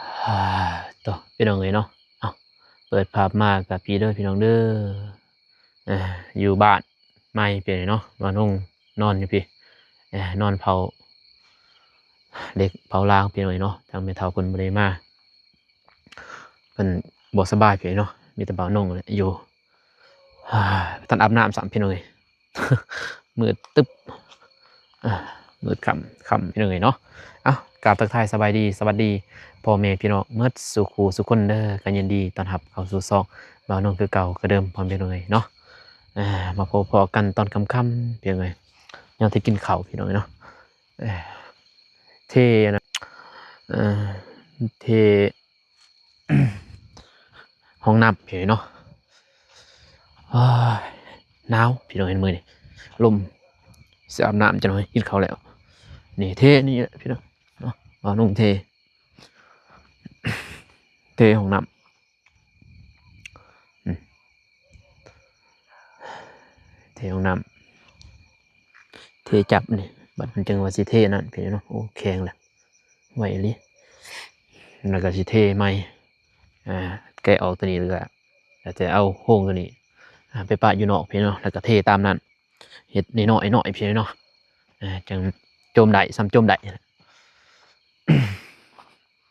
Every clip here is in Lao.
ໂທ້ ພີ່ນ້ອງເອີຍເນາະ. ເອົ້າ ເປີດພາບມາກະພີ້ເດີພີ່ນ້ອງເດີ ເອີ ຢູ່ບ້ານໃໝ່ພີ້ເນາະ ບ່າວນົງນອນຢູ່ພີ້ ເອີ ນອນເຝົ້າເຫຼັກເຝົ້າລາງພີ່ນ້ອງເອີຍເນາະ. ທາງແມ່ເຖົ້າເພິ່ນບໍ່ໄດ້ມາ ເພິ່ນບໍ່ສະບາຍພີ້ເນາະ ມີແຕ່ບ່າວນົງແຫຼະຢູ່. ບໍ່ທັນອາບນ້ຳຊ້ຳພີ່ນ້ອງເອີຍ ມືດຕຶບ ອ່າ ມືດຄ່ຳ ຄ່ຳພີ່ນ້ອງເອີຍເນາະ. ເອົ້າ ກາບທັກທາຍສະບາຍດີ ສະຫວັດດີພໍ່ແມ່ພີ່ນ້ອງໝົດສູ່ຄູ່ສູ່ຄົນເດີ. ກໍຍິນດີຕ້ອນຮັບເຂົ້າສູ່ຊ່ອງບ່າວນົງຄືເກົ່າຄືເດີມ ພໍ່ແມ່ພີ່ນ້ອງເອີຍເນາະ. ອ່າ ມາພົບພໍ້ກັນຕອນຄ່ຳໆ ພີ່ນ້ອງເອີຍ ຍາມທີ່ກິນເຂົ້າພີ່ນ້ອງເອີຍເນາະ. ເອີ ເທ ອັນນັ້ນ ເອີ ເທ ຫ້ອງນ້ຳພີ່ນ້ອງເນາະ. ໂອ້ຍ ໜາວພີ່ນ້ອງເອີຍ ມື້ນີ້ລົມ ຊິອາບນ້ຳຈັກໜ່ອຍ ກິນເຂົ້າແລ້ວ. ນີ້ເທນີ້ແຫຼະພີ່ນ້ອງເນາະ ບ່າວນົງເທ ເທຫ້ອງນ້ຳ ອືມ ເທຫ້ອງນ້ຳ ເທຈັບນີ້ ບັດມັນຈຶ່ງວ່າຊິເທນັ້ນພີ່ນ້ອງເນາະ. ໂອ້ ແຂງແຫຼະ ໄວອີ່ຫຼີ. ແລ້ວກໍຊິເທໃໝ່ ອ່າ ແກະອອກຕົວນີ້ ແລ້ວກໍ ແລ້ວແຕ່ເອົາໂຮງຕົວນີ້ ອ່າ ໄປປະຢູ່ນອກພີ່ນ້ອງເນາະ ແລ້ວກໍເທຕາມນັ້ນ ເຮັດນ້ອຍໆ ນ້ອຍໆ ພີ່ນ້ອງເນາະ. ອ່າ ຈັ່ງໂຈມໄດ້ ສ່ຳໂຈມໄດ້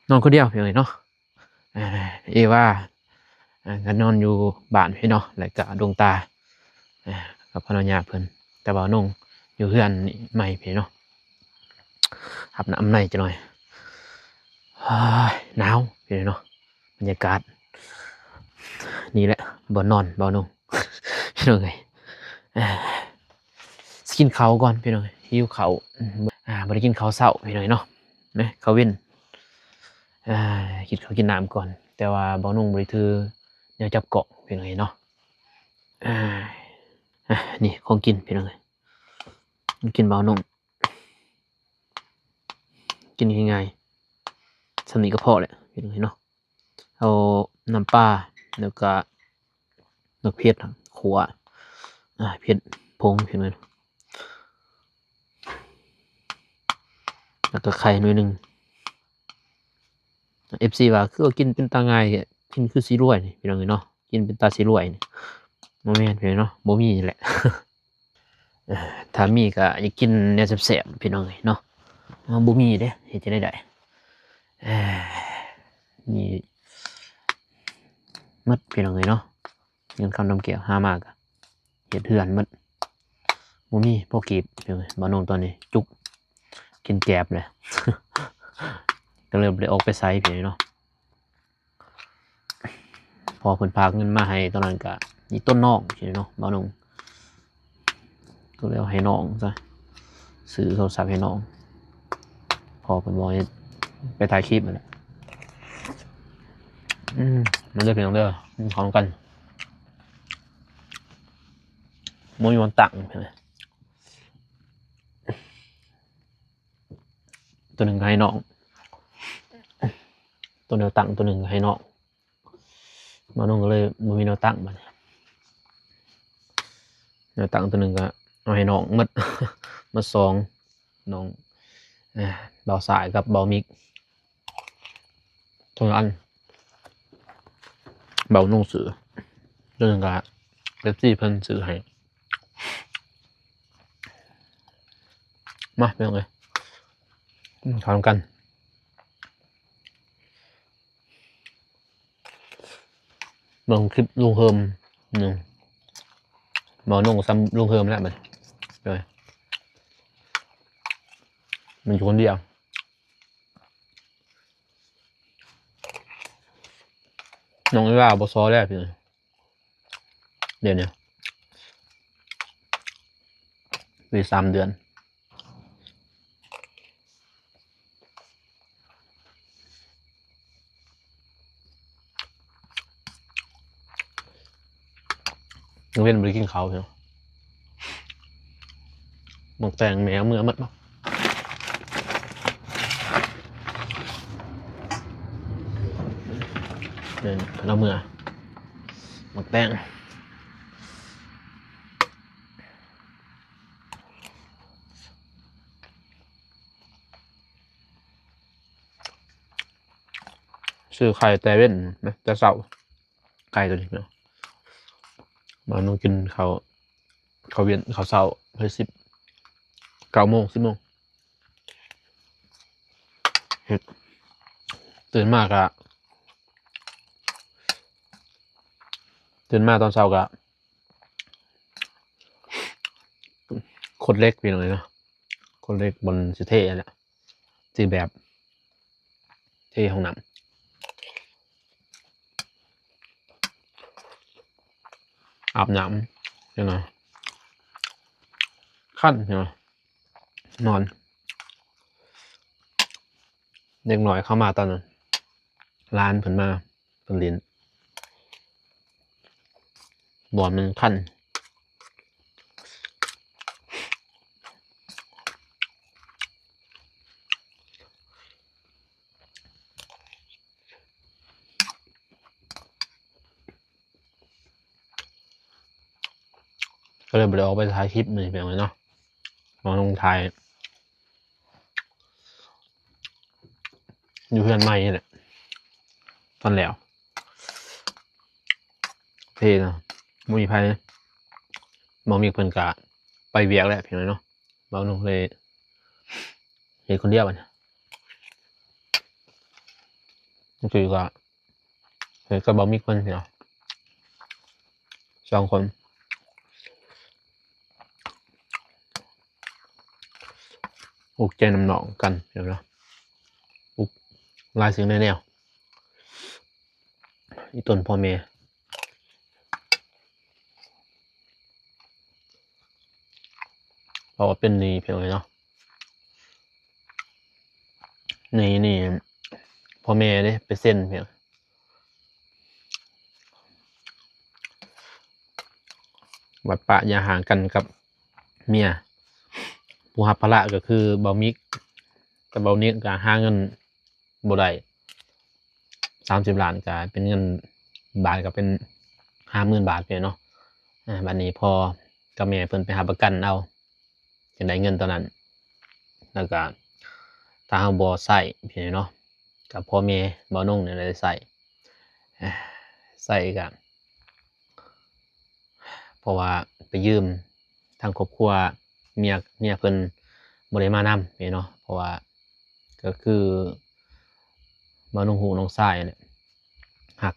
ນອນຄົນດຽວພີ່ນ້ອງເນາະ. ເອີ ເອວາ ເອີ ກໍນອນຢູ່ບ້ານພີ່ນ້ອງເນາະ ແລ້ວກໍດວງຕາ ເອີ ກັບພະນາຍາເພິ່ນ ແຕ່ວ່ານ້ອງຢູ່ເຮືອນນີ້ໃໝ່ພີ່ນ້ອງເນາະ ຮັບນ້ຳໃນຈັກໜ່ອຍ. ໂອ້ຍ ໜາວພີ່ນ້ອງເນາະ ບັນຍາກາດ ນີ້ແຫຼະບ່ອນນອນບ່າວນົງ ພີ່ນ້ອງເອີຍ. ເອີ ຊິກິນເຂົ້າກ່ອນພີ່ນ້ອງເອີຍ ຫິວເຂົ້າ ອ່າ ບໍ່ໄດ້ກິນເຂົ້າເຊົ້າພີ່ນ້ອງເນາະ ເນາະ ເຂົ້າເວັນ ອ່າ ກິນເຂົ້າກິນນ້ຳກ່ອນ. ແຕ່ວ່າບ່າວນົງບໍ່ໄດ້ຖືແນວຈັບກ້ອງພີ່ນ້ອງເອີຍເນາະ. ອ່າ ອ່າ ນີ້ຂອງກິນພີ່ນ້ອງເອີຍ ຂອງກິນບ່າວນົງ ກິນງ່າຍໆ ສ່ຳນີ້ກໍພໍແຫຼະພີ່ນ້ອງເອີຍເນາະ. ເອົານ້ຳປາ ແລ້ວກະໝາກເຜັດຂົ້ວ ອ່າ ເຜັດຜົງພີ່ນ້ອງ ແລ້ວກະໄຂ່ໜ້ອຍໜຶ່ງ. ເອັຟຊີ ວ່າຄືວ່າກິນເປັນຕາງ່າຍແທ້ ກິນຄືຊິລວຍນີ້ພີ່ນ້ອງເອີຍເນາະ ກິນເປັນຕາຊິລວຍນີ້ ບໍ່ແມ່ນພີ່ນ້ອງເນາະ ບໍ່ມີແຫຼະ. ເອີ ຖ້າມີກໍຢາກກິນແນວແຊບໆ ພີ່ນ້ອງເອີຍເນາະ ເຮົາບໍ່ມີເດ້ ເຮັດຈັ່ງໃດໄດ້. ເອີ ມີໝົດພີ່ນ້ອງເອີຍເນາະ ເງິນຄຳນຳແກ້ວຫາມາກໍເຮັດເຮືອນໝົດ ບໍ່ມີພໍກີບ. ເອີ ບ່າວນົງຕອນນີ້ຈຸກ ກິນແກບເລີຍ ກໍເລີຍບໍ່ໄດ້ອອກໄປໃສພີ່ນ້ອງເນາະ. ພໍ່ເພິ່ນພາກເງິນມາໃຫ້ຕອນນັ້ນກະອີ່ຕົນນ້ອງຊີ້ເນາະ ບ່າວນົງ ກໍເລີຍເອົາໃຫ້ນ້ອງຊະ ຊື້ໂທລະສັບໃຫ້ນ້ອງ. ພໍ່ເພິ່ນບອກໃຫ້ໄປຖ່າຍຄລິບຫັ້ນແຫຼະ. ອືມ ມາເດີພີ່ນ້ອງເດີ ກິນເຂົ້ານຳກັນ. ບໍ່ມີບ່ອນຕັ້ງ ຕົວໜຶ່ງກໍໃຫ້ນ້ອງ ຕົວແນວຕັ້ງຕົວໜຶ່ງກໍໃຫ້ນ້ອງ. ບ່າວນົງກໍເລີຍບໍ່ມີແນວຕັ້ງບັດນີ້ ແນວຕັ້ງຕົວໜຶ່ງກໍເອົາໃຫ້ນ້ອງໝົດ ໝົດສອງ ນ້ອງ ເອີ ບ່າວສາຍກັບບ່າວມິກ ຄົນລະອັນ. ບ່າວນົງຊື້ ຕົວໜຶ່ງກໍເອັຟຊີເພິ່ນຊື້ໃຫ້. ມາ ພີ່ນ້ອງເອີຍ ກິນເຂົ້ານຳກັນ. ເບິ່ງຄລິບລຸງເຮີມໜຶ່ງ ໝໍນົງກໍສ່ຳລຸງເຮີມແລ້ວບັດນີ້ ມັນຢູ່ຄົນດຽວ. ນ້ອງອີວາບໍ່ຊໍແລ້ວ ດຽວນີ້ ປີສາມເດືອນ. ກາງເວັນບໍ່ໄດ້ກິນເຂົ້າ ພີ່ນ້ອງ. ໝາກແຕງແມ່ເອົາເມືອໝົດເນາະ ເອີ ເອົາເມືອ ໝາກແຕງ. ຊື້ໄຂ່ແຕ່ເວັນນະ ແຕ່ເຊົ້າ ໄກ່ຕົວນີ້ເນາະ. ມານຸກິນເຂົ້າ ເຂົ້າວຽນ ເຂົ້າເຊົ້າ ໄປສິບ ເກົ້າໂມງ ສິບໂມງ ເຮັດ ຕື່ນມາກະ ຕື່ນມາຕອນເຊົ້າກະ ຂົນເຫຼັກ ພີ່ນ້ອງເອີຍເນາະ ຂົນເຫຼັກບ່ອນຊິເທຫັ້ນແຫຼະ ຊິແບບເທຫ້ອງນ້ຳ ອາບນ້ຳ ເຫັນບໍ່ ຄັນ ເຫັນບໍ່ ນອນ ເດັກນ້ອຍເຂົ້າມາຕອນນັ້ນ ຫຼານເພິ່ນມາ ເພິ່ນຫຼິ້ນ ບ່ອນມັນຄັນ ກໍເລີຍບໍ່ໄດ້ອອກໄປຖ່າຍຄລິບມື້ນີ້ ພີ່ນ້ອງເອີຍເນາະ ມາລົງຖ່າຍ ຢູ່ເຮືອນໃໝ່ນີ້ແຫຼະ ຕອນແລ້ວ ເພນະ ບໍ່ມີໃຜ ບໍ່ມີເພິ່ນກະໄປວຽກແລ້ວ ພີ່ນ້ອງເນາະ ບ່າວນຸ່ງເລີຍເຮັດຄົນດຽວບັດນີ້ ຈັ່ງຊີ້ກະ ເຮັດກັບບ່າວມິກເພິ່ນເນາະ ສອງຄົນ ອຸກໃຈນຳນ້ອງກັນ ເຫັນບໍ່ ອຸກຫຼາຍສິ່ງຫຼາຍແນວ ອີ່ຕົນພໍ່ແມ່ ເພາະວ່າເປັນໜີ້ ພີ່ນ້ອງເອີຍເນາະ ໜີ້ນີ້ພໍ່ແມ່ເດ້ໄປເຊັນ ພີ່ນ້ອງ ບັດປະຢ່າຮ້າງກັນກັບເມຍ ຜູ້ຮັບພາລະກໍຄືບ່າວມິກ ແຕ່ບ່າວມິກກໍຫາເງິນ ບໍ່ໄດ້ ສາມສິບລ້ານ ກະເປັນເງິນບາດກະເປັນຫ້າໝື່ນບາດ ພີ່ນ້ອງເນາະ ອາ ບາດນີ້ພໍ່ກັບແມ່ເພິ່ນໄປຮັບປະກັນເອົາ ຈຶ່ງໄດ້ເງິນຕອນນັ້ນ ແລ້ວກະຖ້າເຮົາບໍ່ໃຊ້ ພີ່ນ້ອງເນາະ ກະພໍ່ແມ່ບ່າວນົງນີ້ແຫຼະໄດ້ໃຊ້ ໃຊ້ກະ ເພາະວ່າໄປຢືມທາງຄອບຄົວເມຍ ເມຍເພິ່ນບໍ່ໄດ້ມານຳ ແມ່ນເນາະ ເພາະວ່າກໍຄືມານ້ອງຮູ້ນ້ອງຊາຍຫັ້ນແຫຼະ ຮັກ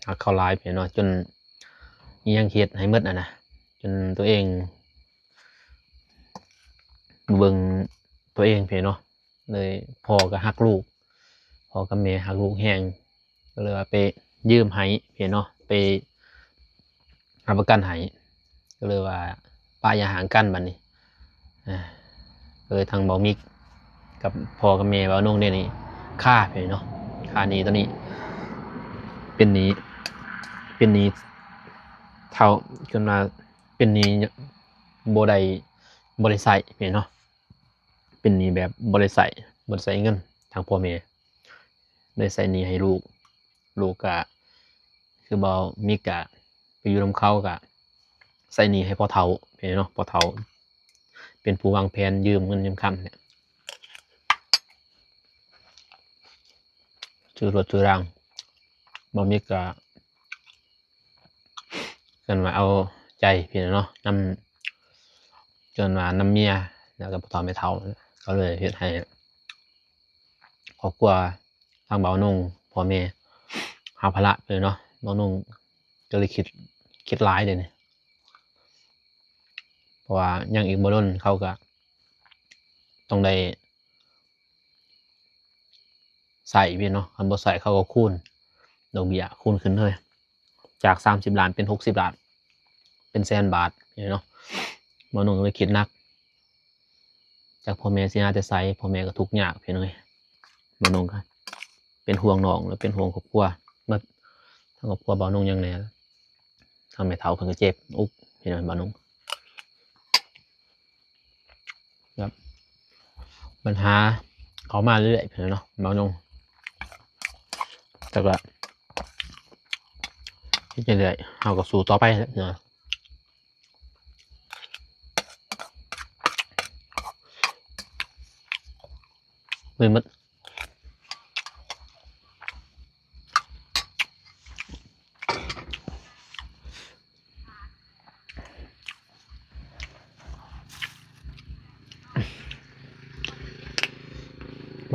ຮັກເຂົາຫຼາຍ ແມ່ນເນາະ ຈົນອີ່ຫຍັງເຮັດໃຫ້ໝົດຫັ້ນນະ ຈົນຕົວເອງ ເບິ່ງຕົວເອງ ແມ່ນເນາະ ເລີຍ ພໍ່ກໍຮັກລູກ ພໍ່ກັບແມ່ຮັກລູກແຮງ ກໍເລີຍວ່າໄປຢືມໃຫ້ ເຫັນເນາະ ໄປຮັບປະກັນໃຫ້ ກໍເລີຍວ່າປະຢ່າຮ້າງກັນບັດນີ້ ເລີຍທາງບ່າວມິກກັບພໍ່ກັບແມ່ບ່າວນົງເດນີ້ ຄາ ເຫັນເນາະ ຄາໜີ້ໂຕນີ້ ເປັນໜີ້ ເປັນໜີ້ເທົ່າ ຈົນວ່າເປັນໜີ້ບໍ່ໄດ້ ບໍ່ໄດ້ໃຊ້ ເຫັນເນາະ ເປັນໜີ້ແບບບໍ່ໄດ້ໃຊ້ ບໍ່ໄດ້ໃຊ້ເງິນ ທາງພໍ່ແມ່ ໄດ້ໃຊ້ໜີ້ໃຫ້ລູກ ລູກກະ ຄືບ່າວມິກກະໄປຢູ່ນຳເຂົາ ກະໃຊ້ໜີ້ໃຫ້ພໍ່ເຖົ້າ ເຫັນເນາະ ພໍ່ເຖົ້າເປັນຜູ້ວາງແຜນຢືມເງິນຢືມຄຳ ຊື້ລົດຊື້ລາງ ບ່າວມິກກະ ເອີ້ນວ່າເອົາໃຈ ພີ່ນ້ອງເນາະ ນຳ ເອີ້ນວ່ານຳເມຍ ແລ້ວກໍພໍ່ເຖົ້າແມ່ເຖົ້າ ກໍເລີຍເຮັດໃຫ້ຄອບຄົວທາງບ່າວນົງ ພໍ່ແມ່ຮັບພາລະ ພີ່ນ້ອງເນາະ ບ່າວນົງກໍເລີຍຄິດ ຄິດຫຼາຍເດນີ້ ເພາະວ່າຍັງອີກບໍ່ດົນເຂົາກໍຕ້ອງໄດ້ ໃຊ້ ແມ່ນເນາະ ຄັນບໍ່ໃຊ້ເຂົາກໍຄູນ ດອກເບ້ຍຄູນຂຶ້ນເລີຍ ຈາກສາມສິບລ້ານເປັນຫົກສິບລ້ານ ເປັນແສນບາດ ເຫັນເນາະ ບ່າວນົງກໍເລີຍຄິດໜັກ ຈັກພໍ່ແມ່ຊິຫາແຕ່ໃສ ພໍ່ແມ່ກໍທຸກຍາກ ພີ່ນ້ອງເອີຍ ບ່າວນົງກໍເປັນຫ່ວງນ້ອງ ແລະເປັນຫ່ວງຄອບຄົວ ໝົດ ທັງຄອບຄົວບ່າວນົງຍັງແດ່ ທາງແມ່ເຖົ້າເພິ່ນກໍເຈັບອົກ ພີ່ນ້ອງ ບ່າວນົງ ແບບບັນຫາເຂົ້າມາເລື້ອຍໆ ພີ່ນ້ອງເນາະ ບ່າວນົງ ແຕ່ກໍເຮັດຈັ່ງໃດ ເຮົາກໍສູ້ຕໍ່ໄປແຫຼະ ພີ່ນ້ອງ ມື້ໝົດ.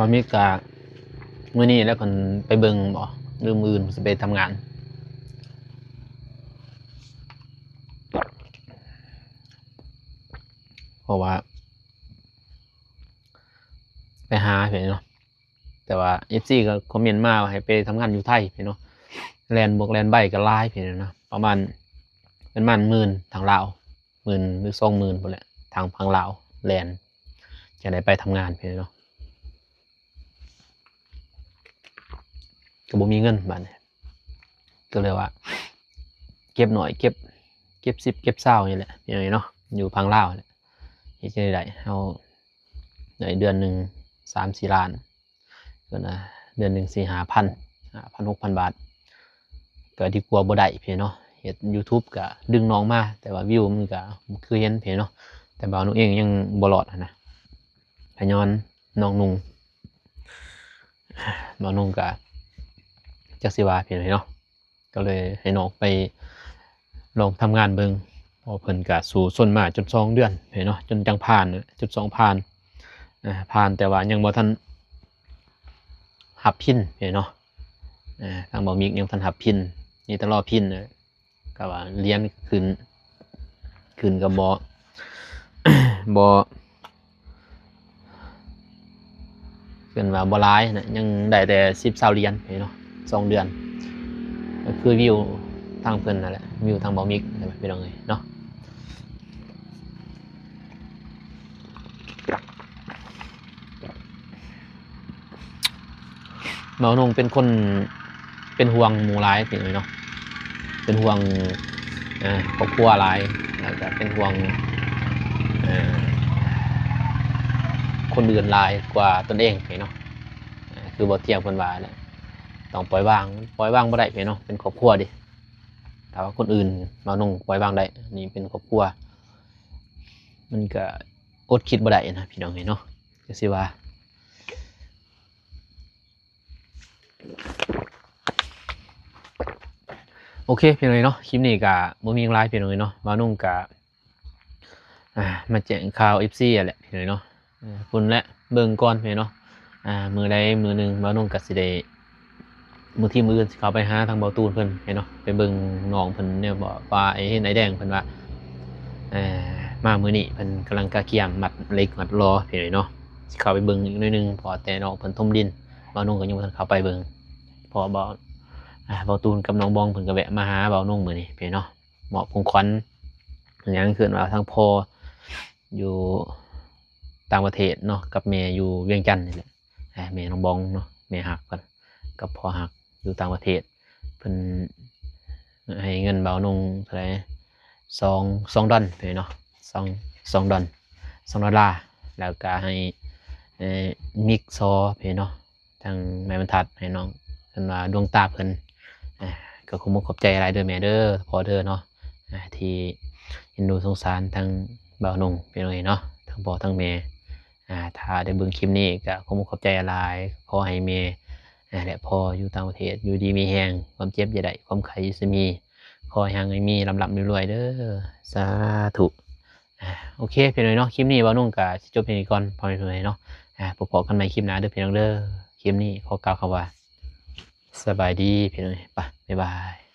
ບ່າວມິກກະມື້ນີ້ແຫຼະ ເພິ່ນໄປເບິ່ງບໍ ຫຼືມື້ອື່ນເພິ່ນຊິໄປທຳງານ ເພາະວ່າໄປຫາເພິ່ນເນາະ. ແຕ່ວ່າເອັຟຊີກໍຄອມເມັນມາວ່າໃຫ້ໄປທຳງານຢູ່ໄທເນາະ ແລ່ນບົກແລ່ນໄບກໍຫຼາຍເນາະ ປະມານ ປະມານໝື່ນທາງລາວ ໝື່ນ ຫຼື ສອງໝື່ນພຸ້ນແຫຼະ ທາງຝັ່ງລາວແລ່ນ ຈັ່ງໄດ້ໄປທຳງານເນາະ ກໍບໍ່ມີເງິນບາດນີ້ ກໍເລີຍວ່າເກັບໜ້ອຍ ເກັບ ເກັບສິບເກັບຊາວນີ້ແຫຼະ ເນາະ ຢູ່ຝັ່ງລາວແຫຼະ ເຮັດຈັ່ງໃດໄດ້ ເຮົາໄດ້ເດືອນໜຶ່ງສາມສີ່ລ້ານ ກໍນະ ເດືອນໜຶ່ງສີ່ຫ້າພັນ ຫ້າພັນຫົກພັນບາດ ກໍດີກວ່າບໍ່ໄດ້ເນາະ. ເຮັດຢູທູບກໍດຶງນ້ອງມາ ແຕ່ວ່າວິວມັນກໍຄືເຫັນເນາະ ແຕ່ບ່າວນຸ່ງເອງຍັງບໍ່ລອດຫັ້ນນະ ກໍຍ້ອນນ້ອງນຸ່ງ ບ່າວນຸ່ງກໍຈັກຊິວ່າເນາະ ກໍເລີຍໃຫ້ນ້ອງໄປລອງທຳງານເບິ່ງ ເພາະເພິ່ນກະສູ້ຊົນມາຈົນສອງເດືອນເນາະ ຈົນຈັ່ງຜ່ານ ຈົນສອງຜ່ານ ອາ ຜ່ານ ແຕ່ວ່າຍັງບໍ່ທັນຮັບທຶນເນາະ ອາ ທາງບ່າວມິກຍັງບໍ່ທັນຮັບທຶນ ມີແຕ່ລໍທຶນ ກະວ່າຫຼຽນຂຶ້ນ ຂຶ້ນກໍບໍ່ ບໍ່ ເພິ່ນວ່າບໍ່ຫຼາຍນະ ຍັງໄດ້ແຕ່ສິບຊາວຫຼຽນເນາະ ສອງເດືອນ ກໍຄືວິວທາງເພິ່ນນັ້ນແຫຼະ ວິວທາງບ່າວມິກນັ້ນແຫຼະ ພີ່ນ້ອງເອີຍເນາະ. ບ່າວນຸ່ງເປັນຄົນເປັນຫ່ວງໝູ່ຫຼາຍພີ່ນ້ອງເນາະ ເປັນຫ່ວງ ເອີ ຄອບຄົວຫຼາຍ ແລ້ວກະເປັນຫ່ວງ ເອີ ຄົນອື່ນຫຼາຍກວ່າຕົນເອງເນາະ ຄືບໍ່ທ່ຽງເພິ່ນວ່າແຫຼະ ຕ້ອງປ່ອຍວາງ ປ່ອຍວາງບໍ່ໄດ້ເນາະ ເປັນຄອບຄົວເດ້. ຖ້າວ່າຄົນອື່ນບ່າວນຸ່ງປ່ອຍວາງໄດ້ ນີ້ເປັນຄອບຄົວ ມັນກະອົດຄິດບໍ່ໄດ້ນະ ພີ່ນ້ອງເອີຍເນາະ ຈັ່ງຊີ້ວ່າ ໂອເຄ ພີ່ນ້ອງເອີຍເນາະ ຄລິບນີ້ກະບໍ່ມີຫຍັງຫຼາຍ ພີ່ນ້ອງເອີຍເນາະ ບ່າວນຸ່ງກະ ອ່າ ມາແຈ້ງຂ່າວເອັຟຊີຫັ້ນແຫຼະພີ່ນ້ອງເນາະ ເອີ ພຸ້ນແຫຼະ ເບິ່ງກ່ອນພີ່ນ້ອງເນາະ ອ່າ ມື້ໃດມື້ໜຶ່ງບ່າວນຸ່ງກໍຊິໄດ້ ມື້ທີ່ມື້ອື່ນຊິເຂົ້າໄປຫາທາງບ່າວຕູນເພິ່ນເນາະ ໄປເບິ່ງນ້ອງເພິ່ນແນວວ່າ ວ່າໄອ້ເຫັນໄອ້ແດງເພິ່ນວ່າ ເອີ ມາມື້ນີ້ເພິ່ນກຳລັງກະກຽມມັດເຫຼັກມັດຫຼໍ່ພີ່ນ້ອງເນາະ ຊິເຂົ້າໄປເບິ່ງອີກໜ້ອຍໜຶ່ງ ເພາະວ່າແຕ່ນ້ອງເພິ່ນຖົມດິນ ບ່າວນຸ່ງກໍຍັງບໍ່ທັນເຂົ້າໄປເບິ່ງ ເພາະວ່າບ່າວ ອ່າ ບ່າວຕູນກັບນ້ອງບອງເພິ່ນກໍແວະມາຫາບ່າວນຸ່ງມື້ນີ້ພີ່ນ້ອງເນາະ ມອບຂອງຂວັນຫຍັງ ເອີ້ນວ່າທາງພໍ່ຢູ່ຕ່າງປະເທດເນາະ ກັບແມ່ຢູ່ວຽງຈັນນີ້ແຫຼະ ແມ່ນ້ອງບອງເນາະ ແມ່ຮັກເພິ່ນກັບພໍ່ຮັກຢູ່ຕ່າງປະເທດ ເພິ່ນໃຫ້ເງິນບ່າວນຸ່ງເທົ່າໃດ ສອງ ສອງດອນເນາະ ສອງ ສອງດອນ ສອງດອນລາ ແລ້ວກະໃຫ້ ເອີ ມິກຊໍເນາະ ທາງໄມ້ບັນທັດໃຫ້ນ້ອງ ເອີ້ນວ່າດວງຕາເພິ່ນ ກໍຂໍຂອບໃຈຫຼາຍເດີແມ່ເດີ ພໍ່ເດີເນາະ ທີ່ເອັນດູສົງສານທັງບ່າວນຸ່ງພີ່ນ້ອງເອີຍເນາະ ທັງພໍ່ທັງແມ່ ຖ້າໄດ້ເບິ່ງຄລິບນີ້ກໍຂໍຂອບໃຈຫຼາຍ ຂໍໃຫ້ແມ່ ແລະ ພໍ່ຢູ່ຕ່າງປະເທດ ຢູ່ດີມີແຮງ ຄວາມເຈັບຢ່າໄດ້ ຄວາມໄຂ້ຢ່າຊະມີ ຂໍໃຫ້ຮັ່ງໃຫ້ມີ ລ່ຳໆລວຍໆເດີ ສາທຸ. ໂອເຄ ພີ່ນ້ອງເນາະ ຄລິບນີ້ບ່າວນຸ່ງກໍຊິຈົບພຽງນີ້ກ່ອນ ພໍ່ແມ່ພີ່ນ້ອງເນາະ ພົບພໍ້ກັນໃໝ່ຄລິບໜ້າເດີພີ່ນ້ອງເດີ ຄລິບນີ້ຂໍກ່າວຄຳວ່າ ສະບາຍດີພີ່ນ້ອງ ໄປ ບາຍບາຍ.